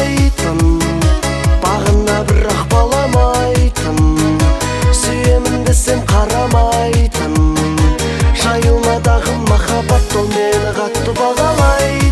Баламайтын, бағына бірақ баламайтын, сүйемін десем қарамайтын. Жайылмадағы махаббат, ол мені қатты бағалайтын.